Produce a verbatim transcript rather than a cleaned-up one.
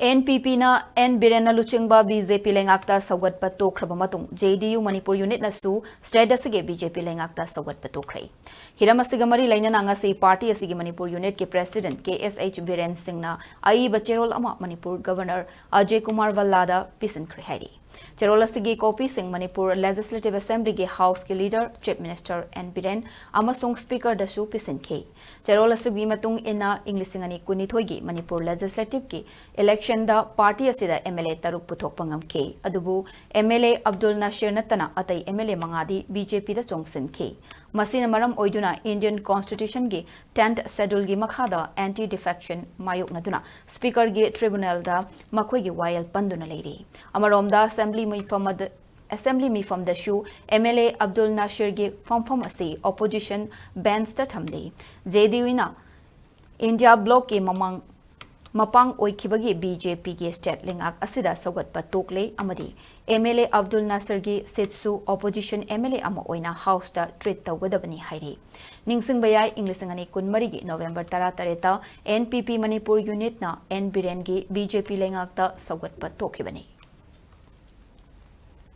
N P ꯄꯤꯅ and ꯕꯤꯔꯦꯟꯅ ꯂꯨꯆꯤꯡꯕ B J ꯄꯤ ꯂꯩꯉꯥꯛꯇ ꯁꯧꯒꯠꯄ ꯇꯣꯛꯈ꯭ꯔꯕ ꯃꯇꯨꯡ, ꯖꯦ ꯗꯤ ꯌꯨ ꯃꯅꯤꯄꯨꯔ ꯌꯨꯅꯤꯠꯅꯁꯨ state ꯑꯁꯤꯒꯤ ꯕꯤ ꯖꯦ ꯄꯤ ꯂꯩꯉꯥꯛꯇ ꯁꯧꯒꯠꯄ ꯇꯣꯛꯈ꯭ꯔꯦ꯫ ꯍꯤꯔꯝ ꯑꯁꯤꯒ ꯃꯔꯤ ꯂꯩꯅꯅ ꯉꯁꯤ party ꯑꯁꯤꯒꯤ ꯃꯅꯤꯄꯨꯔ ꯌꯨꯅꯤꯠꯀꯤ president ꯀꯦ ꯑꯦꯁ ꯑꯩꯆ ꯕꯤꯔꯦꯟ ꯁꯤꯡꯅ ꯑꯏꯕ ꯆꯦꯔꯣꯜ ꯑꯃ ꯃꯅꯤꯄꯨꯔ governor ꯑꯖꯌ ꯀꯨꯃꯥꯔ ꯚꯜꯂꯥꯗ ꯄꯤꯁꯤꯟꯈ꯭ꯔꯦ ꯍꯥꯏꯔꯤ꯫ ꯆꯦꯔꯣꯜ ꯑꯁꯤꯒꯤ copyꯁꯤꯡ ꯃꯅꯤꯄꯨꯔ Legislative Assemblyꯒꯤ Houseꯀꯤ leader, Chief Minister N Biren ꯑꯃꯁꯨꯡ Speakerꯗꯁꯨ ꯄꯤꯁꯤꯟꯈꯤ꯫ ꯆꯦꯔꯣꯜ ꯑꯁꯤꯒꯤ ꯃꯇꯨꯡ ꯏꯟꯅ, ꯏꯪ ꯂꯤꯁꯤꯡ ꯑꯅꯤ ꯀꯨꯟꯅꯤꯊꯣꯏꯒꯤ ꯃꯅꯤꯄꯨꯔ Legislativeꯀꯤ electionꯗ party ꯑꯁꯤꯗ M L A ꯇꯔꯨꯛ ꯄꯨꯊꯣꯛꯄ ꯉꯝꯈꯤ꯫ ꯑꯗꯨꯕꯨ M L A Abdul Nasir ꯅꯠꯇꯅ ꯑꯇꯩ M L A ꯃꯉꯥꯗꯤ B J Pꯗ ꯆꯣꯡꯁꯤꯟꯈꯤ꯫ ꯃꯁꯤꯅ ꯃꯔꯝ ꯑꯣꯏꯗꯨꯅ Indian Constitutionꯒꯤ tenth Scheduleꯒꯤ ꯃꯈꯥꯗ anti defection ꯃꯥꯌꯣꯛꯅꯗꯨꯅ Speakerꯒꯤ tribunalꯗ ꯃꯈꯣꯏꯒꯤ ꯋꯥꯌꯦꯜ ꯄꯟꯗꯨꯅ ꯂꯩꯔꯤ꯫ ꯑꯃꯔꯣꯝꯗ, Assembly ꯃꯤꯐꯝ ꯑꯗꯨ, Assembly ꯃꯤꯐꯝꯗꯁꯨ M L A Abdul ꯅꯥꯁꯤꯔꯒꯤ ꯐꯝꯐꯝ ꯑꯁꯤ opposition benchꯇ ꯊꯝꯂꯤ꯫ J D Uꯅ India Blocꯀꯤ ꯃꯃꯥꯡ, ꯃꯄꯥꯡ ꯑꯣꯏꯈꯤꯕꯒꯤ B J Pꯒꯤ state ꯂꯩꯉꯥꯛ ꯑꯁꯤꯗ ꯁꯧꯒꯠꯄ ꯇꯣꯛꯂꯦ ꯑꯃꯗꯤ M L A Abdul ꯅꯥꯁꯤꯔꯒꯤ seatꯁꯨ opposition M L A ꯑꯃ ꯑꯣꯏꯅ Houseꯇ treat ꯇꯧꯒꯗꯕꯅꯤ ꯍꯥꯏꯔꯤ꯫ ꯅꯤꯡꯁꯤꯡꯕ ꯌꯥꯏ, ꯏꯪ ꯂꯤꯁꯤꯡ ꯑꯅꯤ ꯀꯨꯟꯃꯔꯤꯒꯤ November ꯇꯔꯥꯇꯔꯦꯠꯇ N P P Manipur unitꯅ N ꯕꯤꯔꯦꯟꯒꯤ B J P ꯂꯩꯉꯥꯛꯇ ꯁꯧꯒꯠꯄ ꯇꯣꯛꯈꯤꯕꯅꯤ꯫